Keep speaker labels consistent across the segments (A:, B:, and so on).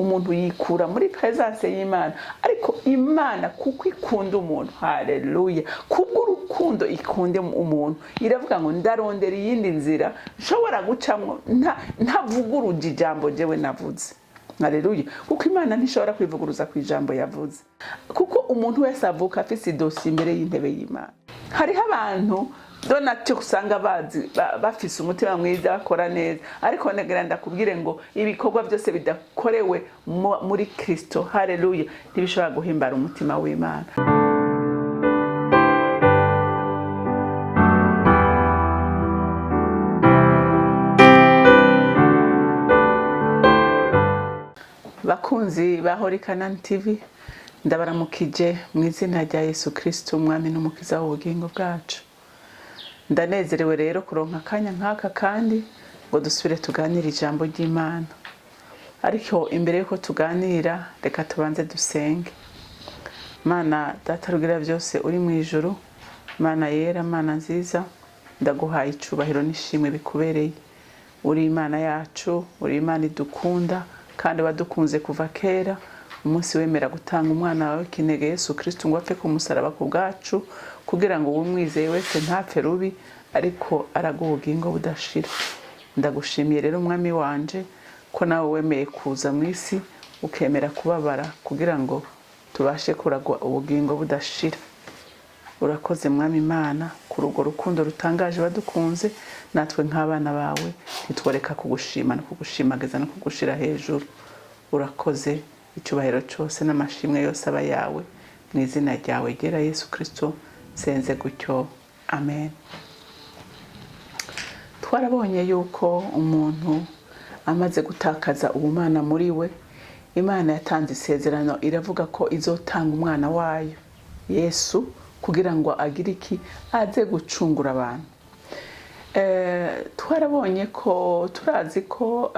A: Umuntu yikura muri presence y'Imana, ariko Imana kuko ikunda umuntu, haleluya, kubw'urukundo ikunde umuntu, iravuga ngo ndarondera iyindi nzira nshobora gucamwo ntavuguruje ijambo jewe navuze. Haleluya! Kuko Imana ntishobora kwivuguruza ku ijambo yavuze, kuko umuntu wese avuka afise idosiye imbere y'intebe y'Imana. Hariho abantu de nature usanga bazi bafise umutima mwiza, bakora neza, ariko nagira ndakubwire ngo ibikorwa byose bidakorewe muri Kristo, haleluya, ntibishobora guhimbara umutima w'Imana. Bakunzi ba Holy Canaan TV, ndabaramukije mu izina rya Yesu Kristo, Umwami n'Umukiza w'ubugingo bwacu. Ndanezerewe rero kuronka akanya nk'aka kandi ngo dusubire tuganire ijambo ry'Imana. Ariko imbere y'uko tuganira, reka tubanze dusenge. Mana Data rugira byose uri mu ijuru, Mana yera, Mana nziza, ndaguhaye icubahiro n'ishimwe bikubereye. Uri Imana yacu, uri Imana idukunda kandi wadukunze kuva kera, umunsi wemera gutanga umwana wawe kinege Yesu Kristo ngo apfe ku musaraba ku bwacu, kugira ngo uwumwizeye wese ntapfe rubi, ariko araguha ubugingo budashira. Ndagushimiye rero, Mwami wanje, ko nawe wemeye kuza mu isi, ukemera kubabara kugira ngo tubashe kuragwa ubugingo budashira. Urakoze, Mwami Imana, kuri urwo rukundo rutangaje wadukunze. Natwe nk'abana bawe ntitworeka kugushima no kugushimagiza no kugushira hejuru. Urakoze. Icyubahiro cyose n'amashimwe yose aba yawe. Mu izina ryawe ryera Yesu Kristo nsenze gutyo, amen. Twarabonye yuko umuntu amaze gutakaza ubumana muri we, Imana yatanze isezerano, iravuga ko izotanga umwana wayo Yesu kugira ngo agire iki? Aze gucungura abantu. Twarabonye ko, turazi ko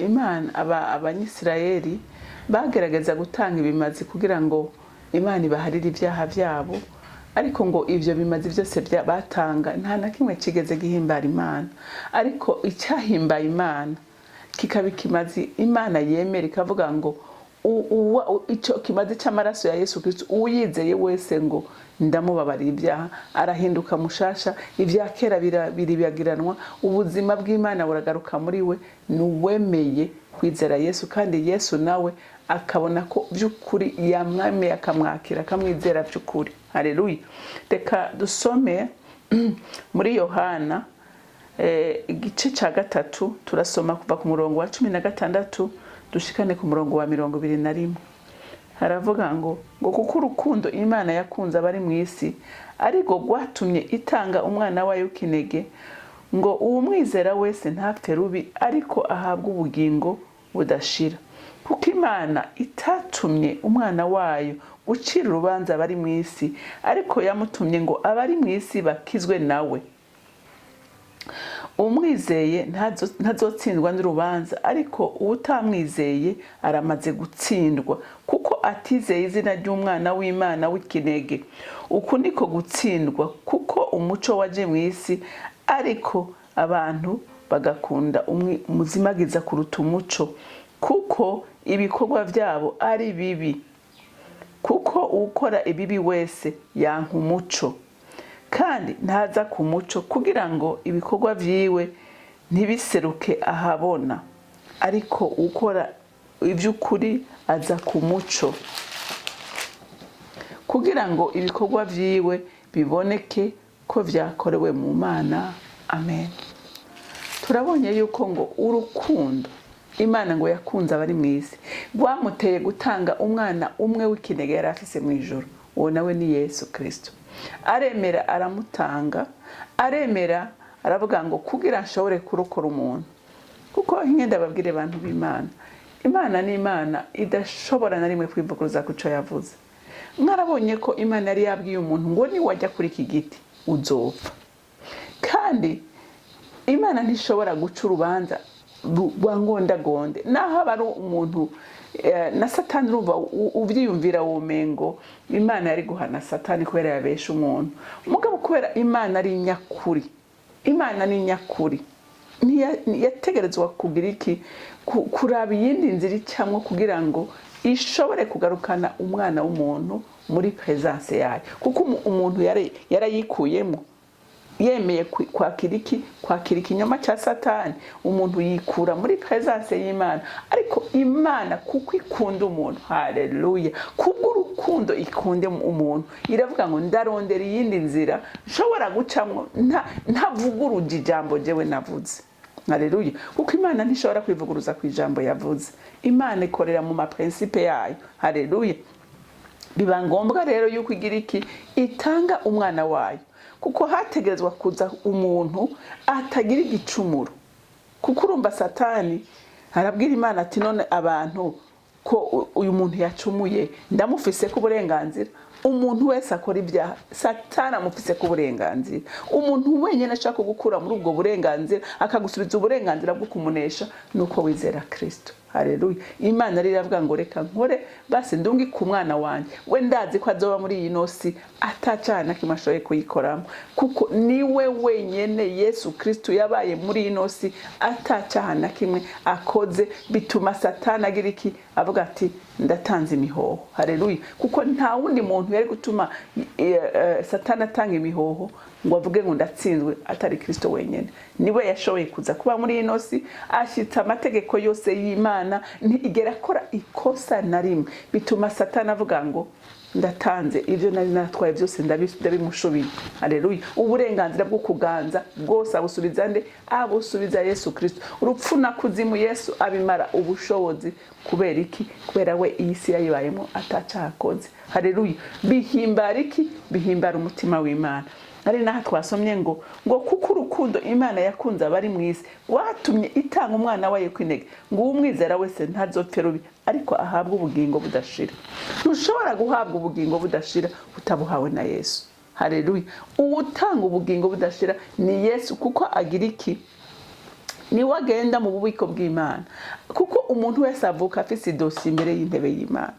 A: Imana, Abanyisirayeli bagerageza gutanga ibimazi kugira ngo Imana ibaharire ibyaha byabo, ariko ngo ibyo bimazi byose batanga nta na kimwe kigeze gihimbara Imana. Ariko icyahimbaye Imana, kikaba ikimazi Imana yemera, ikavuga ngo icyo kimazi cy'amaraso ya Yesu Kristo, uwuyizeye wese ngo ndamubabariye ibyaha, arahinduka mushasha, ibya kera biribagiranwa, ubuzima bw'Imana buragaruka muri we. Ni uwemeye kwizera Yesu, kandi Yesu nawe akabona ko by'ukuri yamwemeye, akamwakira, akamwizera by'ukuri. Haleluya! Reka dusome muri Yohana igice cya 3. Turasoma kuva ku murongo wa 16 dushikane ku murongo wa 21. Haravuga ngo kuko urukundo Imana yakunze abari mu isi ariko rwatumye itanga umwana wayo w'ikinege, ngo uwumwizera wese ntapfe rubi, ariko ahabwe ubugingo budashira. Kuko Imana itatumye umwana wayo gucira urubanza abari mu isi, ariko yamutumye ngo abari mu isi bakizwe nawe. Umwizeye ntazotsindwa n'urubanza, ariko uwutamwizeye aramaze gutsindwa, kuko atizeye izina ry'umwana w'Imana w'ikinege. Uku niko gutsindwa, kuko umuco waje mu isi, ariko abantu bagakunda umuzimagiza kuruta umuco, kuko ibikorwa byabo ari bibi. Kuko ukora ibibi wese yanka umuco, kandi ntaza ku muco, kugira ngo ibikorwa vyiwe ntibiseruke ahabona. Ariko ukora iby'ukuri aza ku muco, kugira ngo ibikorwa vyiwe biboneke ko vyakorewe mu Mana. Amen. Turabonye yuko ngo urukundo Imana ngo yakunze abari mu isi rwamuteye gutanga umwana umwe w'ikinege yari afise mu ijuru. Uwo nawe ni Yesu Kristo. Aremera aramutanga, aremera aravuga ngo kugira nshobore kurokora umuntu. Kuko nkenda babwire abantu b'Imana, Imana ni Imana idashobora na rimwe kwivuguruza ku cyo yavuze. Mwarabonye ko Imana yari yabwiye umuntu ngo niwajya kuri iki giti uzopfa, kandi Imana ntishobora guca urubanza rwa ngondagonde, naho aba ari umuntu na Satani. Urumva ubyiyumvira womengo Imana yari guhana Satani kubera yabesha umuntu. Mugabo kubera Imana ari nyakuri, Imana ni nyakuri. Yategerezwa kugira iki? Kuraba iyindi nzira icamwo kugira ngo ishobore kugarukana umwana w'umuntu muri présence yayo, kuko umuntu yarayikuyemo, yemeye kwakira iki? Kwakira ikinyoma cya Satani. Umuntu yikura muri présence y'Imana. Ariko Imana, kuko ikunda umuntu, haleluya, kubw'urukundo ikunde umuntu, iravuga ngo ndarondera iyindi nzira nshobora gucamwo ntavuguruje ijambo jewe navuze. Haleluya! Kuko Imana ntishobora kwivuguruza ku ijambo yavuze. Imana ikorera mu ma principes yayo. Haleluya! Biba ngombwa rero yuko igira iki? Itanga umwana wayo, kuko hategerezwa kuza umuntu atagira igicumuro. Kuko urumva, Satani arabwira Imana ati: "None abantu ko uyu muntu yacumuye, ndamufise ko uburenganzira." Umuntu wese akora ibyaha, Satani amufise ko uburenganzira. Umuntu wenyine ashaka gukura muri ubwo burenganzira, akagusubiza uburenganzira bwo kumunesha, nuko wizera Kristo. Haleluya! Imana rero iravuga ngo reka nkore basi, ndungike umwana wanjye. We ndazi ko azoba muri iyi nosi atacaha na kimwe ashoboye kuyikoramo, kuko niwe wenyene Yesu Kristo yabaye muri iyi nosi atacaha na kimwe akoze. Bituma Satani agira iki? Avuga ati: "Ndatanze imihoho." Haleluya! Kuko nta wundi muntu yari gutuma Satani atanga imihoho ngo avuge ngo ndatsinzwe, atari Kristo wenyine. Niwe yashoboye kuza kuba muri ino si, ashyitsa amategeko yose y'Imana, ntigera akora ikosa na rimwe. Bituma Satani avuga ngo ndatanze ibyo nari natwaye byose, ndabimushubiye. Haleluya! Uburenganzira bwo kuganza bwose abusubiza nde? Abusubiza Yesu Kristo. Urupfu na kuzimu Yesu abimara ubushobozi. Kubera iki? Kubera we iyi si yayibayemo atacakoze. Haleluya! Bihimbara iki? Bihimbara umutima w'Imana. Ari naho twasomye ngo kuko urukundo Imana yakunze abari mu isi rwatumye itanga umwana wayo kw'inege, ngo uwumwizera wese ntazopfe rubi, ariko ahabwe ubugingo budashira. Ntushobora guhabwa ubugingo budashira utabuhawe na Yesu. Haleluya! Uwutanga ubugingo budashira ni Yesu, kuko agira iki? Niwe agenda mu bubiko bw'Imana, kuko umuntu wese avuka afise idosiye imbere y'intebe y'Imana.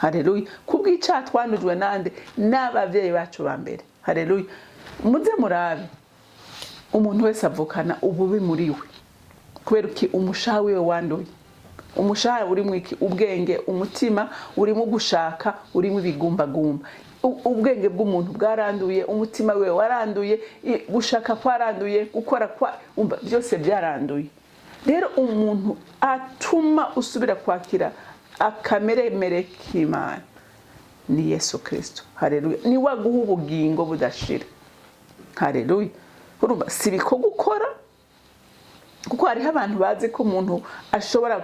A: Haleluya! Kubw'icyaha twandujwe nande? N'ababyeyi bacu ba mbere. Haleluya! Muze murabe, umuntu wese avukana ububi muri we. Kubera iki? Umushaha wiwe wanduye. Umushaha urimo iki? Ubwenge, umutima urimo gushaka, urimo ibigumbagumba. Ubwenge bw'umuntu bwaranduye, umutima wiwe waranduye, gushaka kwaranduye, gukora kwa umva, byose byaranduye. Rero umuntu atuma usubira kwakira akameremere k'Imana ni Yesu Kristo. Haleluya! Niwe aguha ubugingo budashira. Haleluya! Urumva, si ibikorwa ukora, kuko hariho abantu bazi ko umuntu ashobora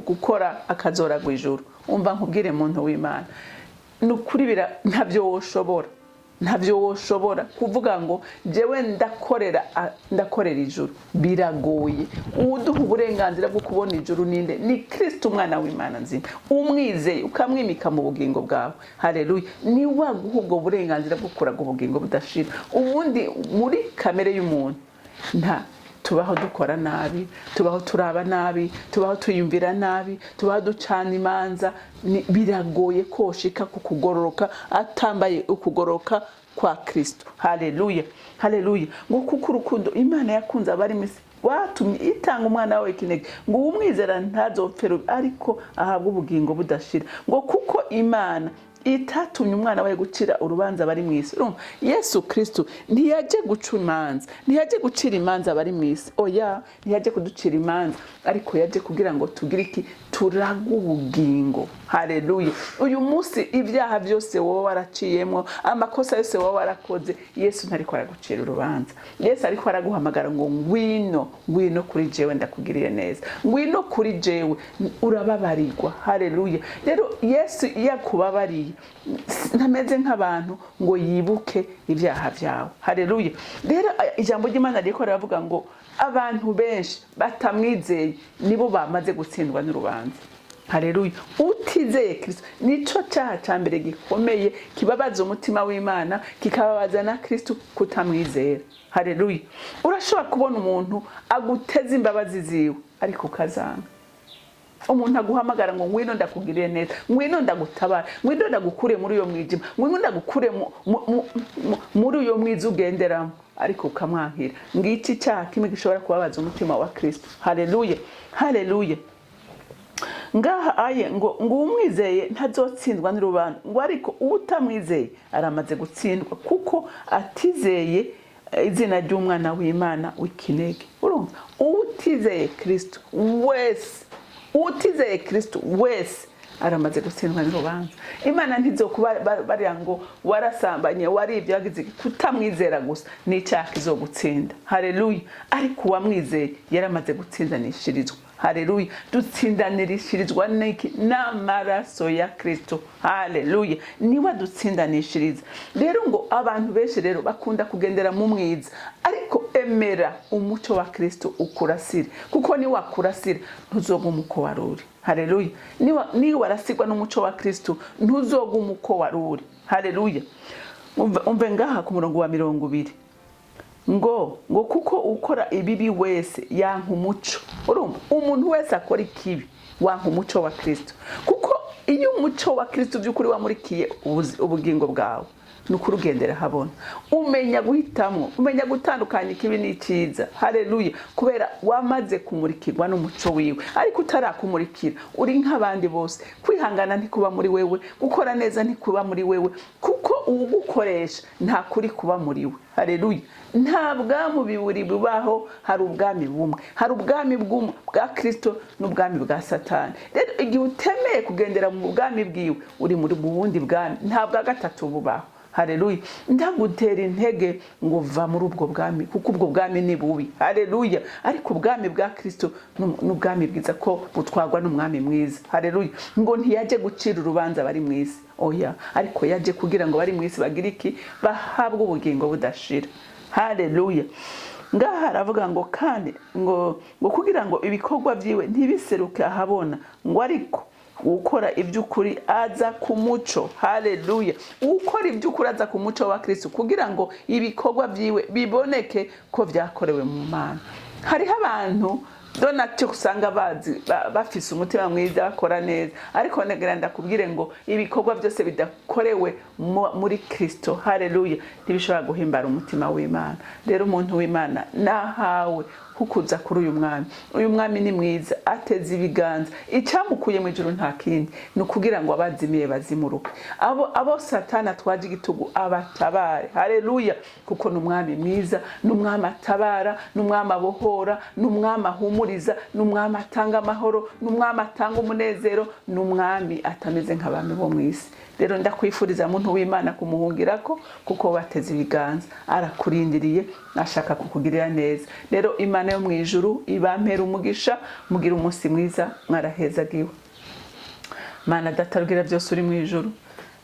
A: gukora akazoragwa ijuru. Umva nkubwire, muntu w'Imana, ni ukuri ntabyo woshobora. Ntabyo woshobora kuvuga ngo jewe ndakorera ijuru. Biragoye. Uduha uburenganzira bwo kubona ijuru ninde? Ni Kristo, umwana w'Imana nzima. Umwizeye, ukamwimika mu bugingo bwawe, haleluya, ni waguha ubwo burenganzira bwo kuraga ubugingo budashira. Ubundi muri kamere y'umuntu nta tubaho dukora nabi, tubaho turaba nabi, tubaho tuyumvira nabi, tubaho ducana imanza. Biragoye koshika ku kugororoka atambaye ukugororoka kwa Kristo. Haleluya, haleluya! Ngo kuko urukundo Imana yakunze abari mu isi rwatumye itanga umwana wawe kinege, ngo uwumwizera ntazopfe rubi, ariko ahabwe ubugingo budashira. Ngo kuko Imana itatumye umwana we gucira urubanza bari mu isi. Urumva, Yesu Kristo ntiyaje guca imanza, ntiyaje gucira imanza abari mu isi. Oya, ntiyaje kuducira imanza, ariko yaje kugira ngo tugire iki? Turage ubugingo. Haleluya! Uyu munsi ibyaha byose wowe waraciyemo, amakosa yose wowe warakoze, Yesu ntariko aragucira urubanza. Yesu ariko araguhamagara ngo ngwino, ngwino kuri jewe, ndakugirire neza, ngwino kuri jewe, urababarirwa. Haleluya! Rero Yesu iyo akubabariye, ntameze nk'abantu ngo yibuke ibyaha byawe. Haleluya! Rero ijambo ry'Imana ririko riravuga ngo abantu benshi batamwizeye nibo bamaze gutsindwa n'urubanza. Haleluya! Utizeye Kristo, nico cyaha cya mbere gikomeye kibabaza umutima w'Imana, kikababaza na Kristo, kutamwizera. Haleluya! Urashobora kubona umuntu aguteza imbabazi ziwe, ariko ukazanga. Umuntu aguhamagara ngo ngwino ndakugirire neza, ngwino ndagutabara, ngwino ndagukure muri uyo mwijima, ngwino ndagukure muri uyo mwiza ugenderamo. ariko ukamwankira. Ngiki icyaha kimwe gishobora kubabaza umutima wa Kristo. Haleluya, haleluya. Ngaha aye ngo umwizeye ntazotsindwa n'urubanza, ngo ariko utamwizeye aramaze gutsindwa kuko atizeye izina ry'umwana w'Imana w'ikinege. Urumva, utizeye Kristo wese, utizeye Kristo wese aramaze gutsindwa n'urubanza. Imana ntizokuba bariya ngo warasambanye, waribye, wagize iki. Kutamwizera gusa ni icyaha kizogutsinda. Haleluya. Ariko uwamwizeye yaramaze gutsindanishirizwa. Haleluya. Dutsindanirishirizwa n'iki? N'amaraso ya Kristo. Haleluya. Niwe adutsindanishiriza. Rero ngo abantu benshi rero bakunda kugendera mu mwiza, ariko emera umuco wa Kristo ukurasire, kuko ni wakurasira ntuzoguma uko wari uri. Haleluya. Niba warasigwa n'umuco wa Kristo ntuzoguma uko wari uri. Haleluya. Umve ngaha ku murongo wa 20 ngo kuko ukora ibibi wese yanka umuco. Urumva, umuntu wese akora ikibi wanka umuco wa Kristo, kuko iyo umuco wa Kristo by'ukuri wamurikiye ubugingo bwawe, ni ukuri ugendera habona, umenya guhitamo, umenya gutandukanya ikibi n'icyiza. Haleluya. Kubera wamaze kumurikirwa n'umuco wiwe. Ariko utarakumurikira uri nk'abandi bose, kwihangana ntikuba muri wewe, gukora neza ntikuba muri wewe, kuko uwugukoresha nta kuri kuba muri we. Haleluya. Nta bwami bubiri bubaho, hari ubwami bumwe. Hari ubwami bwa Kristo n'ubwami bwa Satani. Rero igihe utemeye kugendera mu bwami bwiwe, uri muri mu bundi bwami, nta bwa gatatu bubaho. Haleluya. Ndagutera intege ngo va muri ubwo bwami, kuko ubwo bwami ni bubi. Haleluya. Ariko ubwami bwa Kristo ni ubwami bwiza, ko butwarwa n'umwami mwiza. Haleluya. Ngo ntiyaje gucira urubanza bari mu isi, oya, ariko yaje kugira ngo bari mu isi bagire iki? Bahabwe ubugingo budashira. Haleluya. Ngaha aravuga ngo kandi ngo kugira ngo ibikorwa byiwe ntibiseruke ahabona, ngo ariko ukora iby'ukuri aza ku muco. Haleluya. Ukora iby'ukuri aza ku muco wa Kristo kugira ngo ibikorwa byiwe biboneke ko byakorewe mu Mana. Hariho abantu donati usanga bazi bafise umutima mwiza, bakora neza, ariko nagira ndakubwire ngo ibikorwa byose bidakorewe muri Kristo, haleluya, ntibishobora guhimbara umutima w'Imana. Rero umuntu w'Imana nahawe kukuza kuri uyu mwami. Uyu mwami ni mwiza, ateze ibiganza. Icyamukuye mu ijuru nta kindi, ni ukugira ngo abazimiye bazimuruke, abo Satani atwaje igitugu abatabare. Haleluya. Kuko ni umwami mwiza, ni umwami atabara, ni umwami abohora, ni umwami ahumuriza, ni umwami atanga amahoro, ni umwami atanga umunezero, ni umwami atameze nk'abami bo mu isi. Rero ndakwifuriza, muntu w'Imana, kumuhungirako, kuko bateze ibiganza, arakurindiriye, ashaka kukugirira neza. Rero Imana yo mu ijuru ibampera umugisha, mugire umunsi mwiza, mwarahezagiwe. Mana Data rugira byose uri mu ijuru,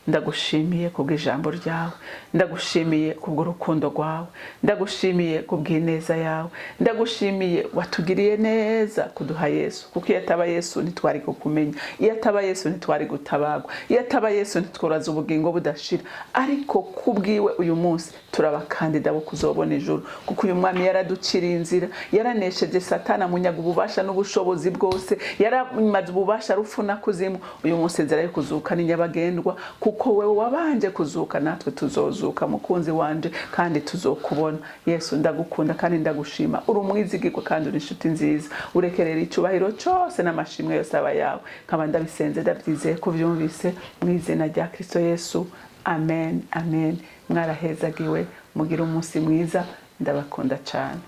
A: ndagushimiye kubw'ijambo ryawe, ndagushimiye kubw'urukundo rwawe, ndagushimiye kubw'ineza yawe, ndagushimiye watugiriye neza kuduha Yesu, kuko iyo ataba Yesu ntitwari kukumenya, iyo ataba Yesu ntitwari gutabagwa, iyo ataba Yesu ntitworaza ubugingo budashira. Ariko kubwiwe uyu munsi turabakandida bo kuzobona ijuru, kuko uyu mwami yaraduciriye inzira, yaranesheje Satana, munyaga ububasha n'ubushobozi bwose, yaramaze ububasha rupfu na kuzimu. Uyu munsi inzira yo kuzuka ni nyabagendwa, kuko wewe wabanje kuzuka, natwe tuzozuka, mukunzi wanje, kandi tuzokubona. Yesu, ndagukunda kandi ndagushima, uri umwizigirwa kandi uri inshuti nziza. Urekerera icyubahiro cyose n'amashimwe yose aba yawe. Nkaba ndabisenze ndabyizeye ko byumvise, mu izina rya Kristo Yesu, amen, amen. Mwarahezagiwe, mugire umunsi mwiza, ndabakunda cyane.